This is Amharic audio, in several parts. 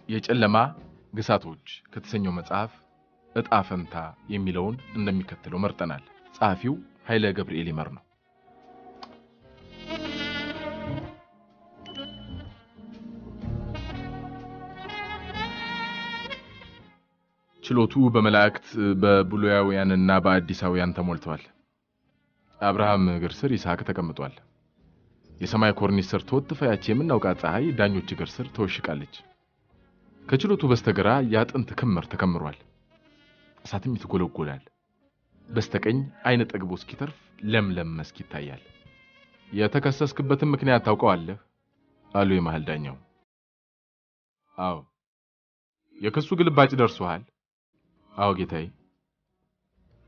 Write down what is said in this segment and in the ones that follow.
የጨለማ ግሳቶች ከተሰኘው መጽሐፍ ዕጣ ፈንታ የሚለውን እንደሚከተለው መርጠናል። ጸሐፊው ኃይለ ገብርኤል ይመር ነው። ችሎቱ በመላእክት በብሉያውያንና በአዲሳውያን ተሞልቷል። አብርሃም እግር ስር ይስሐቅ ተቀምጧል። የሰማይ ኮርኒስ ስር ተወትፋ ያቺ የምናውቃት ፀሐይ ዳኞች እግር ስር ተወሽቃለች። ከችሎቱ በስተግራ የአጥንት ክምር ተከምሯል። እሳትም ይትጎለጎላል። በስተቀኝ አይነ ጠግቦ እስኪተርፍ ለምለም መስክ ይታያል። የተከሰስክበትን ምክንያት ታውቀዋለህ? አሉ የመሃል ዳኛው። አዎ። የክሱ ግልባጭ ደርሶሃል? አዎ ጌታዬ።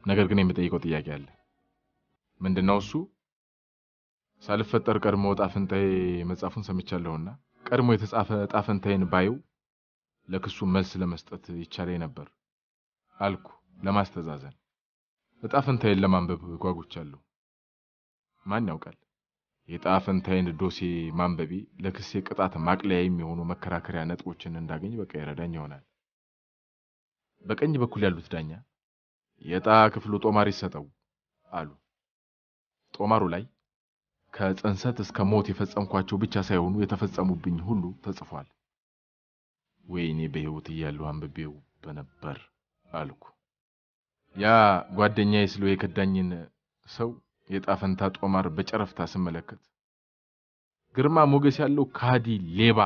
ነገር ግን የምጠይቀው ጥያቄ አለ። ምንድነው እሱ? ሳልፈጠር ቀድሞ ዕጣ ፈንታዬ መጻፉን ሰምቻለሁና ቀድሞ የተጻፈ ዕጣ ፈንታዬን ባየው ለክሱ መልስ ለመስጠት ይቻለኝ ነበር አልኩ ለማስተዛዘን። ዕጣ ፈንታዬን ለማንበብ ጓጉቻለሁ። ማን ያውቃል፣ የዕጣ ፈንታዬን ዶሴ ማንበቤ ለክሴ ቅጣት ማቅለያ የሚሆኑ መከራከሪያ ነጥቦችን እንዳገኝ በቃ ይረዳኝ ይሆናል። በቀኝ በኩል ያሉት ዳኛ የዕጣ ክፍሉ ጦማር ይሰጠው አሉ። ጦማሩ ላይ ከጽንሰት እስከ ሞት የፈጸምኳቸው ብቻ ሳይሆኑ የተፈጸሙብኝ ሁሉ ተጽፏል። ወይኔ በሕይወት እያለሁ አንብቤው በነበር አልኩ። ያ ጓደኛዬ ስለው የከዳኝን ሰው የዕጣ ፈንታ ጦማር በጨረፍታ ስመለከት ግርማ ሞገስ ያለው ከሃዲ ሌባ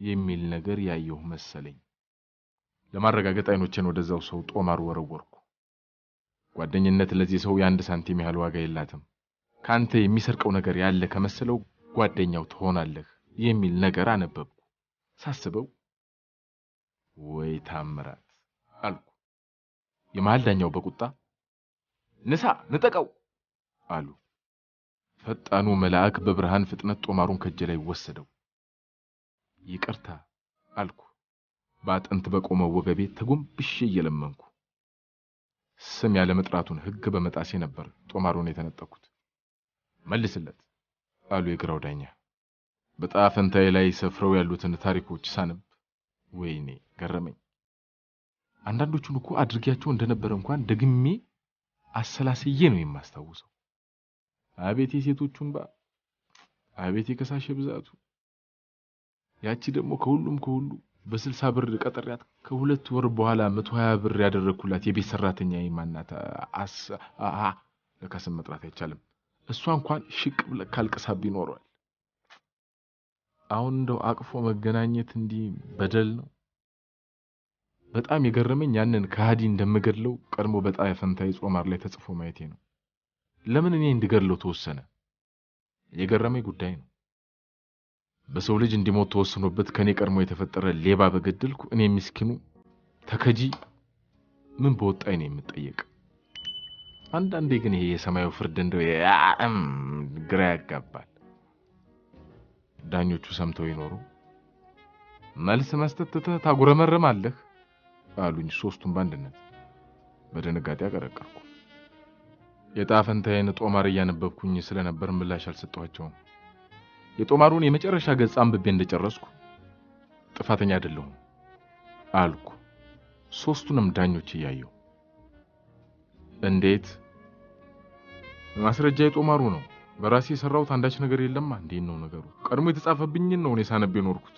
የሚል ነገር ያየሁ መሰለኝ። ለማረጋገጥ አይኖቼን ወደዛው ሰው ጦማር ወረወርኩ። ጓደኝነት ለዚህ ሰው የአንድ ሳንቲም ያህል ዋጋ የላትም። ካንተ የሚሰርቀው ነገር ያለ ከመሰለው ጓደኛው ትሆናለህ የሚል ነገር አነበብኩ። ሳስበው ወይ ታምራት አልኩ። የመሃል ዳኛው በቁጣ ንሳ ንጠቀው አሉ። ፈጣኑ መልአክ በብርሃን ፍጥነት ጦማሩን ከእጄ ላይ ወሰደው። ይቅርታ አልኩ በአጥንት በቆመው ወገቤ ተጎንብሼ እየለመንኩ። ስም ያለ መጥራቱን ሕግ በመጣሴ ነበር ጦማሩን የተነጠቅኩት። መልስለት አሉ የግራው ዳኛ። በዕጣ ፈንታዬ ላይ ሰፍረው ያሉትን ታሪኮች ሳነብ ወይኔ ገረመኝ። አንዳንዶቹን እኮ አድርጊያቸው እንደነበረ እንኳን ደግሜ አሰላስዬ ነው የማስታውሰው። አቤት የሴቶቹ እንባ፣ አቤት የከሳሽ ብዛቱ። ያቺ ደግሞ ከሁሉም ከሁሉ በ60 ብር ቀጠሪያት ከ2 ወር በኋላ 120 ብር ያደረኩላት የቤት ሰራተኛ ማናት? ለካ ስም መጥራት አይቻልም። እሷ እንኳን ሽቅ ብለ ካልቅሳብኝ ኖሯል። አሁን እንደው አቅፎ መገናኘት እንዲህ በደል ነው። በጣም የገረመኝ ያንን ከሃዲ እንደምገድለው ቀድሞ በዕጣ ፈንታዬ ጦማር ላይ ተጽፎ ማየቴ ነው። ለምን እኔ እንድገድለው ተወሰነ? የገረመኝ ጉዳይ ነው። በሰው ልጅ እንዲሞት ተወስኖበት ከኔ ቀድሞ የተፈጠረ ሌባ በገደልኩ እኔ ምስኪኑ ተከጂ ምን በወጣኝ ነው የምጠየቅ? አንዳንዴ ግን ይሄ የሰማዩ ፍርድ እንደው ግራ ያጋባል። ዳኞቹ ሰምተው ይኖሩ መልስ መስጠት ትተህ ታጉረመርማለህ አሉኝ ሶስቱም በአንድነት። በድንጋጤ አቀረቀርኩ። የዕጣ ፈንታዬን ጦማር እያነበብኩኝ ስለነበር ምላሽ አልሰጠኋቸውም። የጦማሩን የመጨረሻ ገጽ አንብቤ እንደጨረስኩ ጥፋተኛ አይደለሁም አልኩ ሶስቱንም ዳኞች እያየሁ። እንዴት? ማስረጃ የጦማሩ ነው። በራሴ የሰራሁት አንዳች ነገር የለማ። እንዴት ነው ነገሩ? ቀድሞ የተጻፈብኝን ነው እኔ ሳነብ የኖርኩት።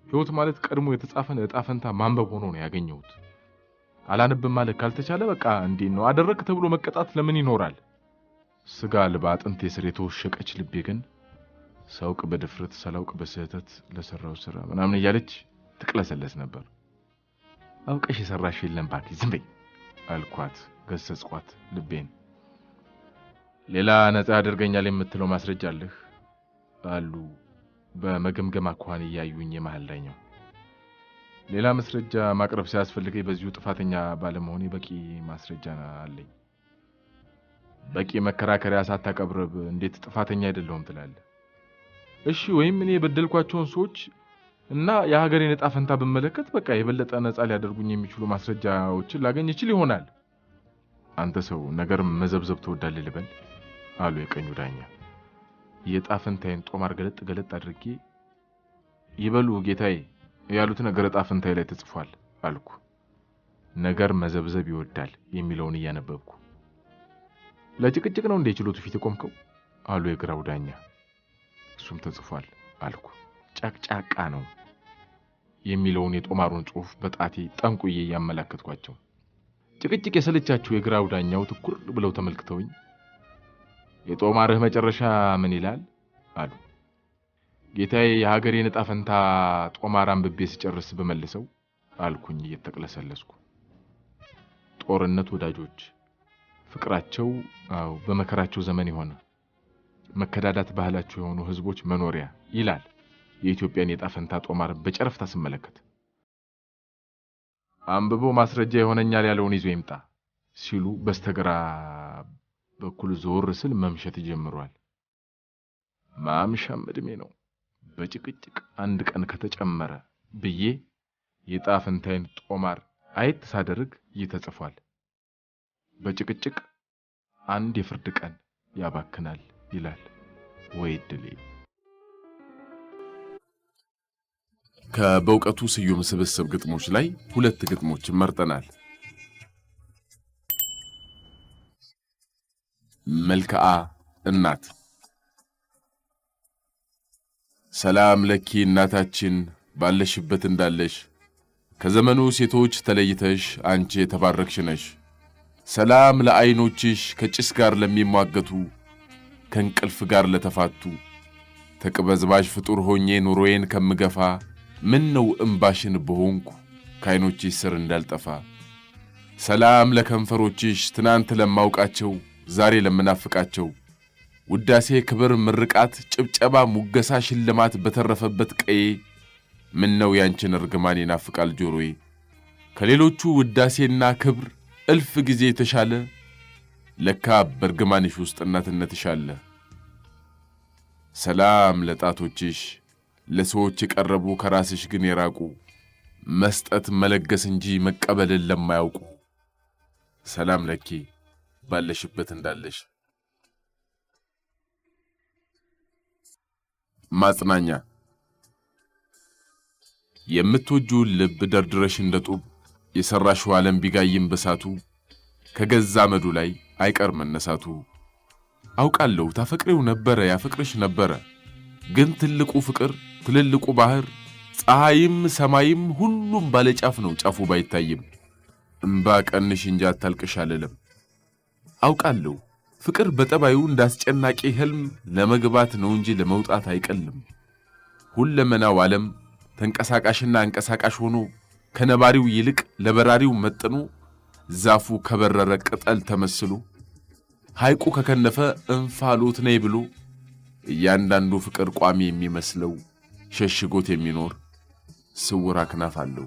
ሕይወት ማለት ቀድሞ የተጻፈን ዕጣ ፈንታ ማንበብ ሆኖ ነው ያገኘሁት። አላነብም ማለት ካልተቻለ በቃ እንዴት ነው አደረክ ተብሎ መቀጣት ለምን ይኖራል? ስጋ አልባ አጥንቴ ስር የተወሸቀች ልቤ ግን ሳውቅ በድፍረት ሳላውቅ በስህተት ለሰራው ስራ ምናምን እያለች ትቅለሰለስ ነበር። አውቀሽ የሰራሽ የለም እባክሽ ዝም በይ አልኳት፣ ገሰጽኳት ልቤን። ሌላ ነፃ ያደርገኛል የምትለው ማስረጃ አለህ? አሉ በመገምገም አኳኋን እያዩኝ የመሃል ዳኛው። ሌላ ማስረጃ ማቅረብ ሲያስፈልገኝ በዚሁ ጥፋተኛ ባለመሆኔ በቂ ማስረጃ አለኝ። በቂ መከራከሪያ ሳታቀርብ እንዴት ጥፋተኛ አይደለሁም ትላለህ? እሺ ወይም እኔ የበደልኳቸውን ሰዎች እና የሀገሬን ዕጣ ፈንታ ብመለከት በቃ የበለጠ ነፃ ሊያደርጉኝ የሚችሉ ማስረጃዎችን ላገኝ ይችል ይሆናል። አንተ ሰው ነገር መዘብዘብ ትወዳለህ ልበል? አሉ የቀኙ ዳኛ። የዕጣ ፈንታዬን ጦማር ገለጥ ገለጥ አድርጌ ይበሉ ጌታዬ፣ ያሉት ነገር ዕጣ ፈንታዬ ላይ ተጽፏል አልኩ። ነገር መዘብዘብ ይወዳል የሚለውን እያነበብኩ። ለጭቅጭቅ ነው እንዴ ችሎቱ ፊት የቆምከው? አሉ የግራው ዳኛ። እሱም ተጽፏል አልኩ። ጨቅጫቃ ነው የሚለውን የጦማሩን ጽሑፍ በጣቴ ጠንቁዬ እያመላከትኳቸው። ጭቅጭቅ የሰለቻቸው የግራው ዳኛው ትኩር ብለው ተመልክተውኝ የጦማርህ መጨረሻ ምን ይላል አሉ። ጌታዬ፣ የሀገሬን ዕጣ ፈንታ ጦማር አንብቤ ስጨርስ በመልሰው አልኩኝ እየተቅለሰለስኩ። ጦርነት ወዳጆች ፍቅራቸው አዎ በመከራቸው ዘመን የሆነ፣ መከዳዳት ባህላቸው የሆኑ ህዝቦች መኖሪያ ይላል የኢትዮጵያን የዕጣ ፈንታ ጦማር በጨረፍታ ስመለከት። አንብቦ ማስረጃ ይሆነኛል ያለውን ይዞ ይምጣ ሲሉ በስተግራ በኩል ዞር ስል መምሸት ጀምሯል። ማምሻም ዕድሜ ነው። በጭቅጭቅ አንድ ቀን ከተጨመረ ብዬ የዕጣ ፈንታዬን ጦማር አየት ሳደርግ ይህ ተጽፏል። በጭቅጭቅ አንድ የፍርድ ቀን ያባክናል ይላል። ወይ እድሌ! ከበእውቀቱ ስዩም ስብስብ ግጥሞች ላይ ሁለት ግጥሞችን መርጠናል። መልክዓ እናት። ሰላም ለኪ እናታችን ባለሽበት እንዳለሽ፣ ከዘመኑ ሴቶች ተለይተሽ አንቺ የተባረክሽ ነሽ። ሰላም ለዐይኖችሽ ከጭስ ጋር ለሚሟገቱ፣ ከእንቅልፍ ጋር ለተፋቱ፣ ተቅበዝባዥ ፍጡር ሆኜ ኑሮዬን ከምገፋ ምን ነው እምባሽን በሆንኩ ከዐይኖችሽ ስር እንዳልጠፋ። ሰላም ለከንፈሮችሽ ትናንት ለማውቃቸው ዛሬ ለምናፍቃቸው፣ ውዳሴ፣ ክብር፣ ምርቃት፣ ጭብጨባ፣ ሙገሳ፣ ሽልማት በተረፈበት ቀዬ ምን ነው ያንቺን እርግማን ይናፍቃል ጆሮዬ። ከሌሎቹ ውዳሴና ክብር እልፍ ጊዜ የተሻለ ለካ በእርግማንሽ ውስጥ እናትነትሽ አለ። ሰላም ለጣቶችሽ ለሰዎች የቀረቡ ከራስሽ ግን የራቁ፣ መስጠት መለገስ እንጂ መቀበልን ለማያውቁ፣ ሰላም ለኪ ባለሽበት እንዳለሽ። ማጽናኛ። የምትወጂውን ልብ ደርድረሽ እንደ ጡብ የሠራሽው ዓለም ቢጋይም በሳቱ ከገዛ አመዱ ላይ አይቀር መነሳቱ። አውቃለሁ ታፈቅሪው ነበረ ያፈቅርሽ ነበረ፣ ግን ትልቁ ፍቅር ትልልቁ ባህር ፀሐይም ሰማይም ሁሉም ባለጫፍ ነው ጫፉ ባይታይም። እምባ ቀንሽ እንጂ አታልቅሽ አልልም። አውቃለሁ ፍቅር በጠባዩ እንዳስጨናቂ ህልም ለመግባት ነው እንጂ ለመውጣት አይቀልም። ሁለመናው ዓለም ተንቀሳቃሽና አንቀሳቃሽ ሆኖ ከነባሪው ይልቅ ለበራሪው መጥኖ፣ ዛፉ ከበረረ ቅጠል ተመስሎ፣ ሐይቁ ከከነፈ እንፋሎት ነይ ብሎ፣ እያንዳንዱ ፍቅር ቋሚ የሚመስለው ሸሽጎት የሚኖር ስውር አክናፍ አለው።